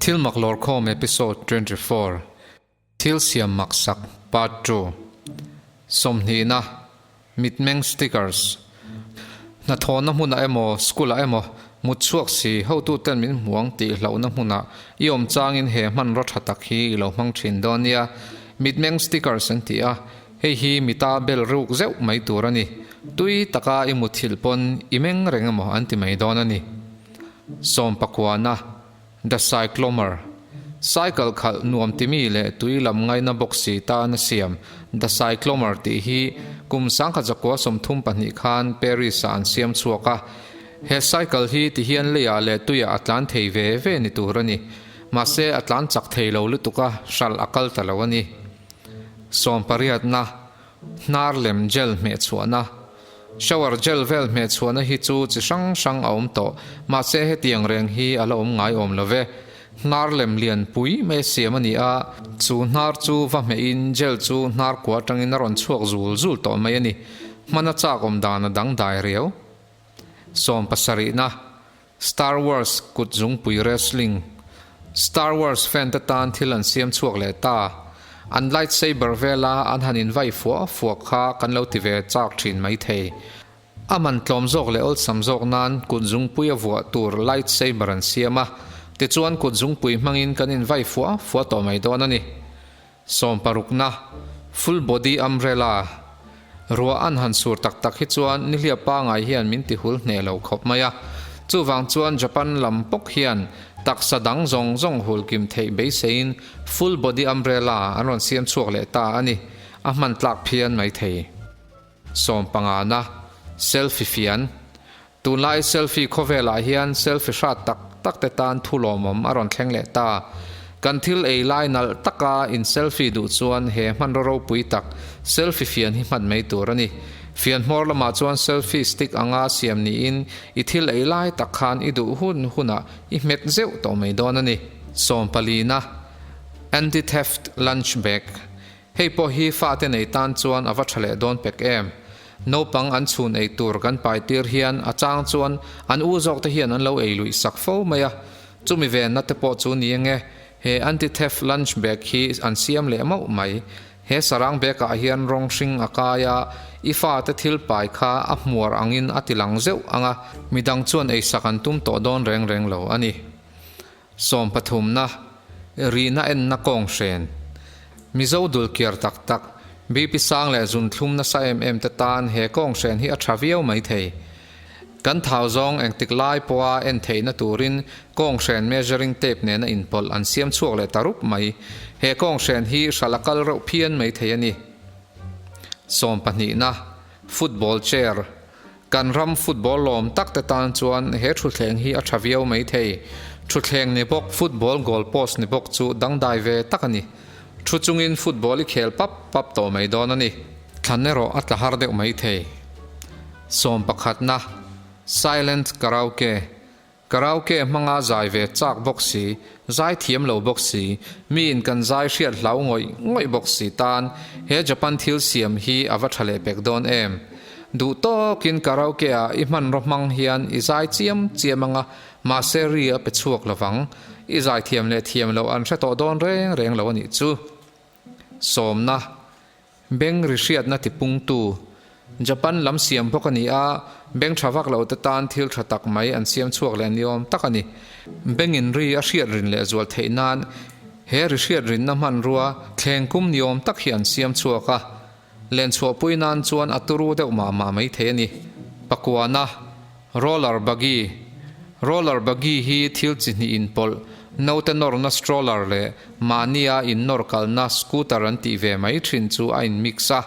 Thil mak lawrkhawm Episode 24, Thil siam mak sak Part 2, Sawmhnihna, Mitmeng Stickers, Hnathawhna hmunah emaw, school-ah emaw, mut chhuak si, hotuten min hmu ang tih hlauhna hmunah i awm changin he hmanraw tha tak hi i lo hmang thin dawn nia. Mitmeng Stickers an ti a, hei hi mita bel ruk zeuh mai tur a ni. Tui taka i muthilh pawn i meng reng emaw an ti mai dawn a ni. Sawmpakuana. The Cyclomer, Cycle khalh nuam timi leh tui lam ngaina bawk si tan a siam The Cyclomer tih hi kum 1932 khan Paris ah an siam chhuak a. He cycle hi tihian leiah leh tuiah a tlan thei ve ve ni tur a ni. Mahse a tlan chak thei lo lutuk a, hralh a kal ta lo a ni. Sawmpariatna, Hnar lem gel hmehchhuahna. Shower gel vel hmehchhuahna hi chu chi hrang hrang a awm tawh, mahse hetiang reng hi a la awm ngai awm lo ve. Hnar lem lian pui mai a siam a ni a, chu hnar chu va hmehin gel chu hnar kua atangin a rawn chhuak zul zul tawh mai a ni. Hmana chak awm dan a dangdai riau. Sawmpasarihna. Star Wars kut zungpui wrestling. Star Wars fan te tan thil an siam chhuak leh ta. An lightsaber vela an han invai fuah fuah kha kan lo ti ve chak thin mai thei. A man tlawm zawk leh awlsam zawk nan kut zungpui a vuah tur lightsaber an siam a, tichuan kut zungpui hmangin kan invai fuah fuah tawh mai dawn a ni. Sawmparukna, Full body umbrella, Ruah an han sur tak tak hi chuan nihliap pangai hian min ti hul hneh lo khawp mai a. Chuvang chuan Japan lam pawk hian taksa dang zawng zawng hul kim theih beiseiin full body umbrella an rawn siam chhuak leh ta a ni. A hman tlak phian mai thei. Sawmpangana, Selfie fian, Tunlai selfie khawvelah hian selfie hrat tak tak te tan thu lawmawm a rawn thleng leh ta. Kan thil ei lai nalh taka in selfie duh chuan he hmanraw ropui tak selfie fian hi hman mai tur a ni. Fian hmawr lamah chuan selfie stick anga siam niin i thil ei lai tak khan i duh hun hunah i hmet zeuh tawh mai dawn a ni. Sawmpalina, Anti-theft lunch bag. Hei pawh hi fate nei tan chuan a va tha leh dawn pek em? Naupang an chhun ei tur kan pai tir hian a chang chuan an u zawk te hian an lo ei luih sak fo mai a. Chumi venna te pawh chu ni enge he anti-theft lunch bag hi an siam leh mauh mai. He sarang bag ah hian rawng hring a kai a, i fate thil pai kha a hmuar angin a ti lang zeuh ang a, midang chuan ei sak an tum tawh dawn reng reng lo a ni. Sawmpathumna, Rihna enna kawng hren. Mizo dul kiar tak tak, BP sang leh zun thlum nasa em em te tan he kawng hren hi a tha viau mai thei. Kan thau zawng engtik lai pawha en theihna turin kawng hren measuring tape nena inpawlh an siam chhuak leh ta rup mai. He kawng hren hi hralh a kal reuh phian mai thei a ni. Sawmpahnihna, Football chair. Kan ram football lawm tak te tan chuan he thutthleng hi a tha viau mai thei. Thutthleng ni bawk, football goal post ni bawk chu dangdai ve tak a ni. Thu chungin football i khel pap pap tawh mai dawn a ni. Thlan erawh a tla har deuh mai thei. Sawmpakhatna, Silent Karaoke. Karaoke hmanga zai ve chak bawk si, zai thiam lo bawk si, miin kan zai hriat hlau ngawih ngawih bawk si tan he Japan thil siam hi a va tha leh pek dawn em? Duh tawkin karaoke ah i hmanraw hmang hian i zai chiam chiam anga mahse ri a pe chhuak lovang, i zai thiam leh thiam loh an hre tawh dawn reng reng lo a nih chu. Sawmna. Beng ri hriatna tipungtu, Japan lam siam bawk a ni a, beng tha vak lo te tan thil tha tak mai an siam chhuak leh niawm tak a ni. Bengin ri a hriat rin leh zual theih nan he ri hriat rinna hmanrua thleng kum niawm tak hi an siam chhuak a, lenchhuahpui nan chuan a turu deuh mah mah mai thei a ni. Pakuana, Roller buggy, Roller buggy hi thil chi hnih inpawlh, naute nawrna stroller leh Mahnia innawr kalna scooter an tih ve mai thin chu a in mix a,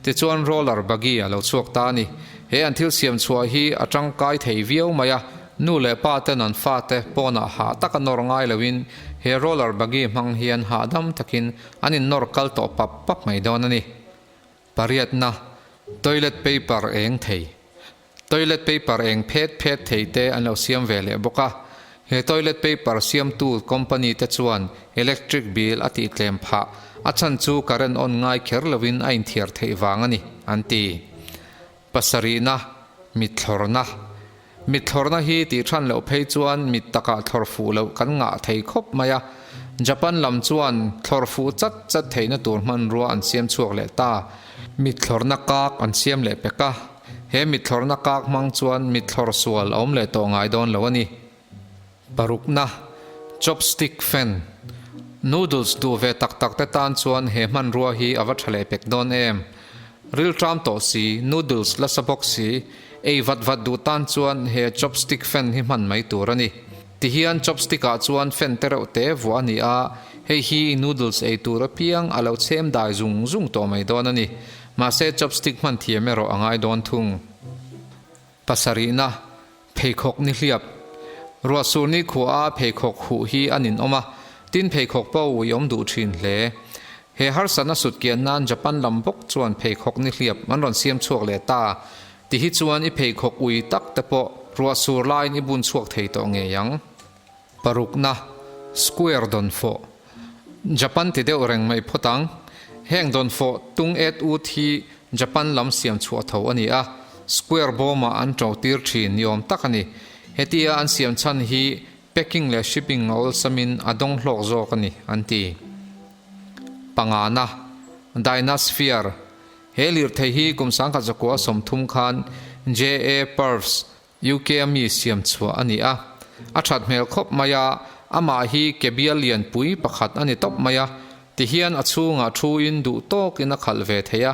tichuan roller buggy a lo chhuak ta a ni. He an thil siam chhuah hi a tangkai thei viau mai a, nu leh pa ten an fate pawnah hah taka nawr ngai loin he roller buggy hmang hian hahdam takin an innawr kal tawh pap pap mai dawn a ni. Pariatna, Toilet paper eng thei. Toilet paper eng phet phet thei te an lo siam ve leh bawk a. He toilet paper siamtu company te chuan electric bill a tih tlem phah, a chhan chu current on ngai kher lovin a inthiar theih vang a ni, an ti. Pasarihna, Mithlawrna. Mit thlawrna hi tih than loh phei chuan mit takah thlawr fuh loh kan ngah thei khawp mai a. Japan lam chuan thlawr fuh chat chat theihna tur hmanrua an siam chhuak leh ta. Mit thlawrna kak an siam leh pek a. He mit thlawrna kak hmang chuan mit thlawr sual a awm leh tawh ngai dawn lo a ni. Parukna, Chopstick fan. Noodles duh ve tak tak te tan chuan he hmanrua hi a va tha leh pek dawn em? Rilṭam tawh si, noodles la sa bawk si, ei vat vat duh tan chuan he chopstick fan hi hman mai tur a ni. Tihian chopstick ah chuan fan te reuh te vuah a ni a, hei hi noodles ei tur apiang a lo chhem dai zung zung tawh mai dawn a ni. Mahse chopstick hman thiam erawh a ngai dawn thung. Pasarihna, Pheikhawk ni hliap. Ruahsur ni khuaa pheikhawk huh hi a ninawm a, tin pheikhawk pawh ui awm duh thin hle. He harsatna sutkian nan Japan lam bawk chuan pheikhawk ni hliap an rawn siam chhuak leh ta. Ti hi chuan i pheikhawk ui tak te pawh ruahsur laiin i bun chhuak thei tawh ngei ang. Parukna, Square dawnfawh. Japan ti deuh reng mai phawt ang. Heng dawnfawh tung et ut hi Japan lam siam chhuah tho a ni a, square bawmah an to tir thin ni awm tak a ni. Hetia an siam chhan hi packing leh shipping a awlsamin a dawng hlawk zawk a ni, an ti. Pangana, Dynasphere. He lirthei hi kum 1930 khan JA Purves UK a mi siam chhuah a ni a, a that hmel khawp mai a, amah hi ke bial lian pui pakhat a ni tawp mai a, tihian a chhungah thu in duh tawkin a khalh ve thei a,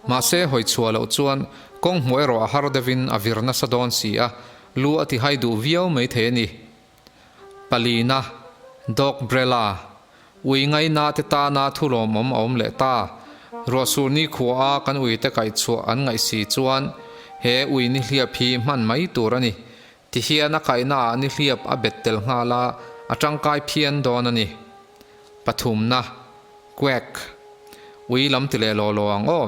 mahse hawi chhuah loh chuan kawng hmuh erawh a har deuhin a vir nasa dawn si a, lu a ti hai duh viau mai thei a ni. Palina, Dogbrella, Ui ngaina te tana thu lawmawm a awm leh ta. Ruahsur ni khua a kan ui te kaih chhuah an ngaih si chuan he ui nihliap hi hman mai tur a ni. Tihian a kaihna ah nihliap a bet tel nghal a, a tangkai phian dawn a ni. Pathumna, Quack. Ui lam ti leh law law ang aw.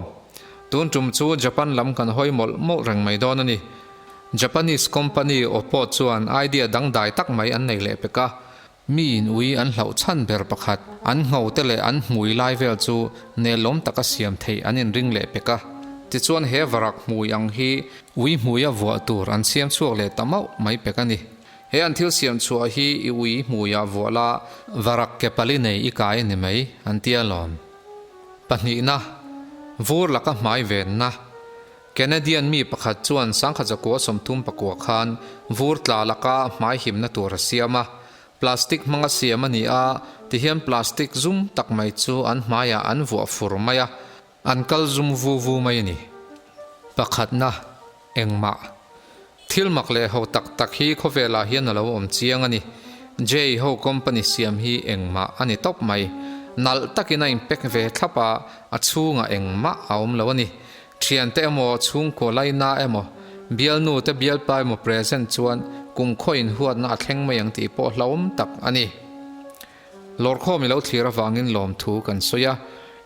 Tun tum chu Japan lam kan hawi mawlh mawlh reng mai dawn a ni. Japanese company Oppo chuan idea dangdai tak mai an nei leh pek a. Mi in ui an hlauh chhan ber pakhat, an ngho te leh an hmui lai vel chu nelawm taka siam theih an inring leh pek a. Tichuan he varak hmui ang hi ui hmuia vuah tur an siam chhuak leh ta mauh mai pek a ni. He an thil siam chhuah hi i ui hmuia vuah la, varak ke pali nei i kai a ni mai, an tia lawm. Pahnihna, vur laka hmai venna. Canadian mi pakhat chuan sangkhat zakua 34 khan vur tla laka hmai himna tur a siam a. Plastic hmanga siam a ni a, tihian plastic zum tak mai chu an hmaiah an vuah fur mai a, an kal zum vu vu mai a ni. Pakhatna, engmah. Thil mak leh ho tak tak hi khawvelah hian a lo awm chiang a ni. Jay ho company siam hi engmah a ni tawp mai. Nalh takin a inpack ve thlap a, a chhungah engmah a awm lo a ni. Thiante emaw, chhungkaw laina emaw, bialnu te bialpa emaw present chuan kumkhaw inhuatna a thleng mai ang tih pawh hlauhawm tak a ni. Lawrkhawm i lo thlir avangin lawmthu kan sawi a,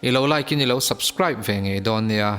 i lo like in i lo subscribe ve ngei dawn nia.